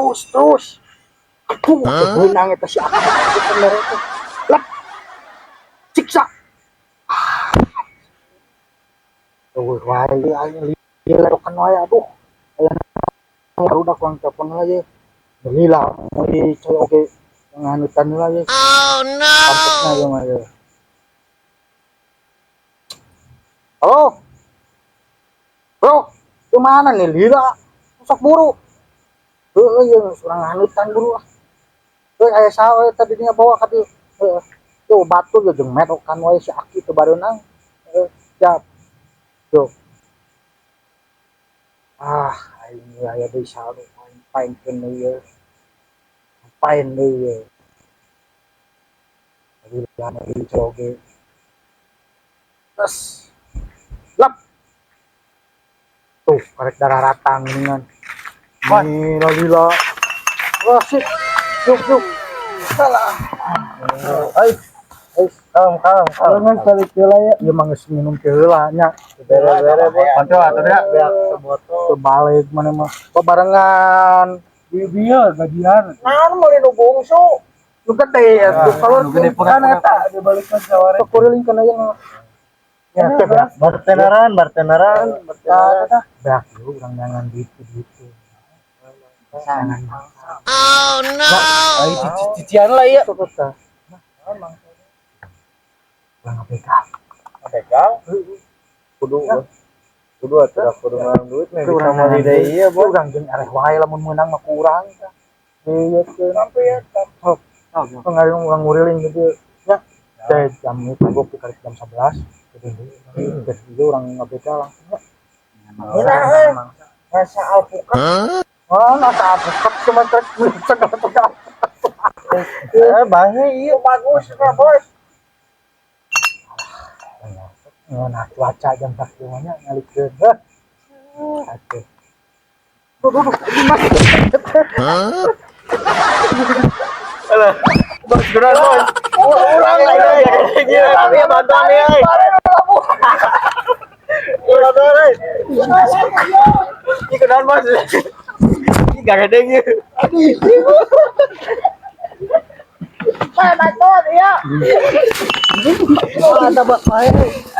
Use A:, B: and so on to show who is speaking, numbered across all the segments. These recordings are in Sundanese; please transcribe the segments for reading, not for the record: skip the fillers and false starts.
A: Terus terus. Aduh, beunang eta si Aki teh mere teh. Lep. Siksa. Ah. Tuh wae aing lila kan wae, aduh. Aya barudak urang telepon lah ye. Lila meuli cai oge nganutan heula ye.
B: Oh no!
A: Kampusna ieu mah ye. Halo. Bro, di mana nih lila? Sok buru. Heeh, ieu urang nganutan buru ah. Heuh, aya saha we tadi dinya bawa ka dieu. Heeh. Tuh batur ye jeung medokan wae si Aki teu bareunang. Heeh, siap. Tuh. Ah, aing ieu aya deui saldo aing paenkeun deui ieu. Paen deui ieu. Lila meuli oge. Terus. Lep. Tuh, karek darah ratang geuningan. Lila lila. Wah, sip. Yuk, yuk. Salah.
C: Ay, ay, kalem, kalem, kalem.
A: Jangan balik heula ya. Ieu mah geus minum teh heula nya.
C: Bere-bere, bos.
A: Kontrol atuh nya.
C: Beak sebotol.
A: Terbalik mana mah. Babarengan.
C: Bieu gajian.
A: Naon meuli nu bungsu? Nu gede ya, tuh kalau
C: nu gede
A: kan eta
C: dibalikkan saware.
A: Kurilingkeun aja mah. Ya, teh beak.
C: Barteneran, barteneran, barteneran.
A: Beak ieu urang nyangan duit gitu. Jangan maksa.
B: Oh no!
C: Ay, cician lah iya.
A: Sok eta. Urang ngabegal.
C: Begal. Kudu kudu atuh kudu menang duit mah bisa
A: Urang
C: meuli deui ieu, bos.
A: Urang jeung areh wae lamun meunang mah kurang tah. Iya teh.
C: Sampai ya.
A: Sok. Pengaruh urang nguriling gitu. Ya. Teh jam itu gua karek jam 11. Jadi jadi urang ngabegal langsung ya.
C: Nah, rasa alpukat.
A: Wah, nasa alpukat cuma trek segala segala.
C: Eh, bahe ieu bagus lah, bos.
A: Nah, cuaca jam sakieu mah nya ngalikeun. Heh. Atuh. Duh, duh, duh, gimana?
C: Alah, bos gerak, bos. Urang lagi. Gila, tapi bantuan ya. Bantuan euy. Ih, kenaon, bos? Ih, garedeng ieu.
A: Bantuan ya.
C: Ada bak bae.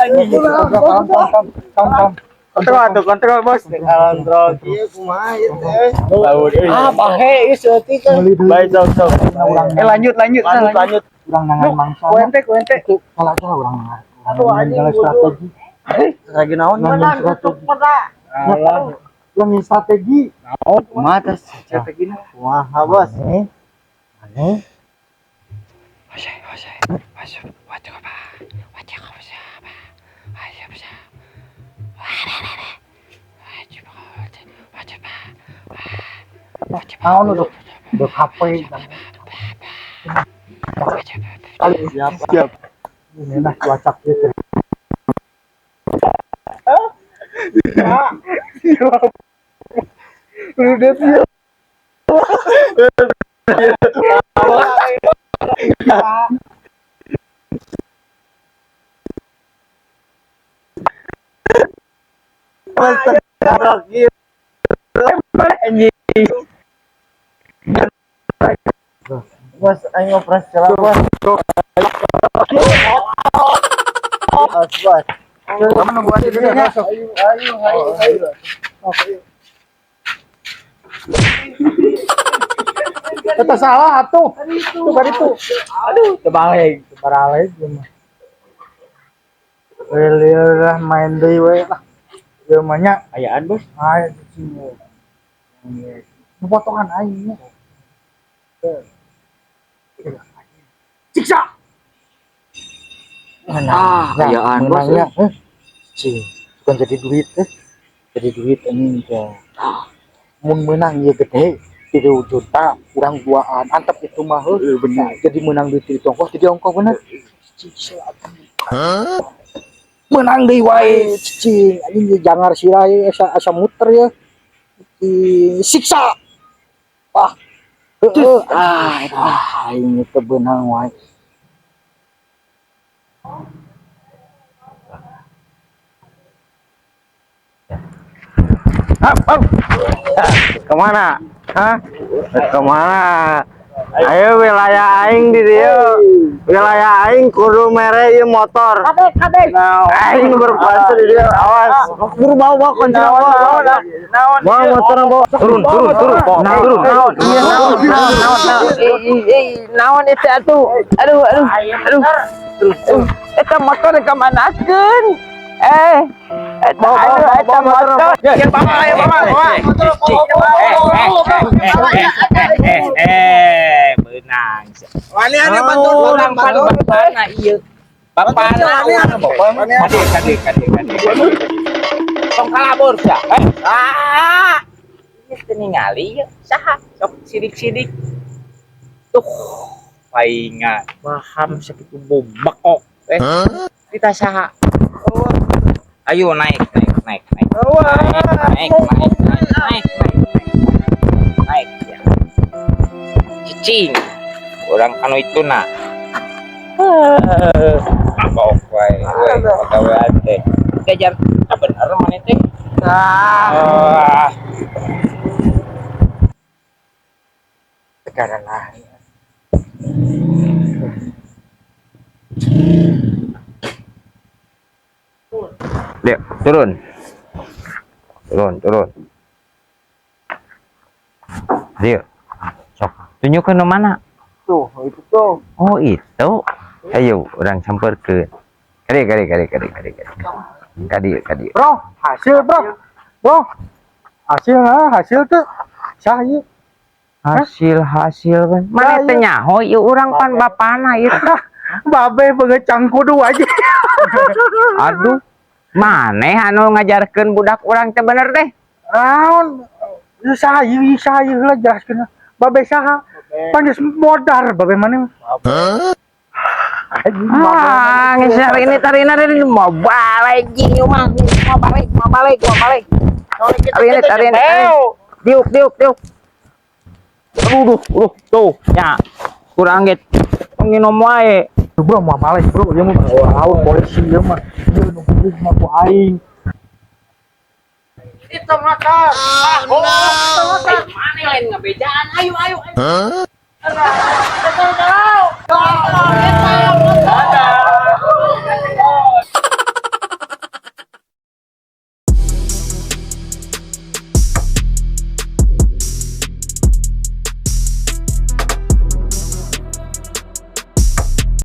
C: Anjing.
A: Kam kam kam kam.
C: Kontrol atuh, kontrol, bos. Kontrol ieu kumaha ieu teh?
A: Ah,
C: bahe ieu seutik kan. Baik, sok, sok.
A: Urang
C: Eh, lanjut, lanjut, lanjut, lanjut.
A: urang nangan mangsa.
C: Ku ente, ku ente.
A: Salah salah urang.
C: Aduh, anjing,
A: strategi.
C: Lagi naon?
A: Urang strategi.
C: Alah,
A: Urang strategi.
C: naon? Kumaha teh strategina? Kumaha, bos?
A: Aneh. Naon udah udah HP.
C: Siap, siap.
A: Ini nah cuaca gitu.
C: Udah siap. Bos, ayo ngoprasi celah, bos. Bos, bos.
A: Kamu nunggu aja dulu ya.
C: Ayo, ayo, ayo, ayo.
A: Kita salah atuh. Tuh kan itu.
C: Aduh, terbalik.
A: Terbalik ieu mah. Lieur lah main deui we lah. Ieu mah nya
C: Ayaan, bos.
A: aya cicing. Nu potongan aing nya. Siksa.
C: Ah, ayaan, bos.
A: Menangnya, eh. Cicing, bukan jadi duit eh. Jadi duit anjing teh. Mun menang ieu gede 3 juta kurang duaan antep itu mah heuh.
C: Bener.
A: Jadi menang duit di tongkos jadi ongkoh bener. Cicing, menang deui wae cicing anjing ieu jangar sirah ieu asa asa muter ya. Cicing, siksa. Wah. Heeh.
C: Ah, eta.
A: Ah, aing teu beunang wae.
C: Hap, hap. Kemana? Hah? Kemana? Ayo wilayah aing di dieu. Wilayah aing kudu mere ieu motor.
A: Kadek, kadek.
C: Aing berkuasa di dieu. Awas. Buru bawa bawa kunci bawa. Bawa motor bawa. Turun, turun, turun. Turun.
B: Naon? Iya, naon, naon, naon, naon. Ih, naon itu atuh? Aduh, aduh, aduh. Aduh, eta motor kamanakeun? Eh, eta aduh, eta motor.
C: Ya, bawa, ayo bawa, bawa.
B: Eh, beunang.
A: Wani bantu
B: Urang pan bapana ieu. Bapana urang. Kade, kade, kade, kade. Tong kalabur sia. Eh, ah. Ieu teu ningali ieu. Saha? Sok sidik-sidik. Tuh, paingan. Paham sakitu bobakok. Eh, kita saha? Ayo naik, naik, naik, naik. Naik, naik, naik, naik, naik, naik, ya. Cicing. Orang kanu itu nah. Mabok wae, we, pagawean teh. Kejar, ah, bener mana teh? Ah. Sekarang lah. Lihat, turun. Turun, turun. Ayo. Sok, tunjukkan ke mana?
A: Tuh, itu tuh.
B: Oh, itu. Ayo, orang samperkeun. Kade, kade, kade, kade, kade, kade. Kade, kade.
A: Bro, hasil, bro. Bro. Hasil, ah, hasil tuh. Sah ieu.
B: Hasil, hasil kan. Mana teh nyaho ieu urang pan bapana ieu.
A: Babe pengecang kudu aja.
B: Aduh. Maneh anu ngajarkeun budak urang teh bener teh.
A: Naon? Ieu saha ieu, ieu saha ieu lah jelaskeun. Babe saha? Pan geus modar babe mana?
B: Ah, geus hari ini tarina ini mau balik jeung ieu mah. Mau balik, mau balik, mau balik. Hari ini tarina. Diuk, diuk, diuk. Aduh, duh, duh, tuh, nya. Kurang ge tong nginom wae.
A: Bro, mau balik, bro. Ieu mah lawan polisi ieu mah. Ieu nu kudu mah ku aing.
B: Itu motor. Oh, no. Mana lain ngebejaan? Ayo, ayo, ayo. Huh?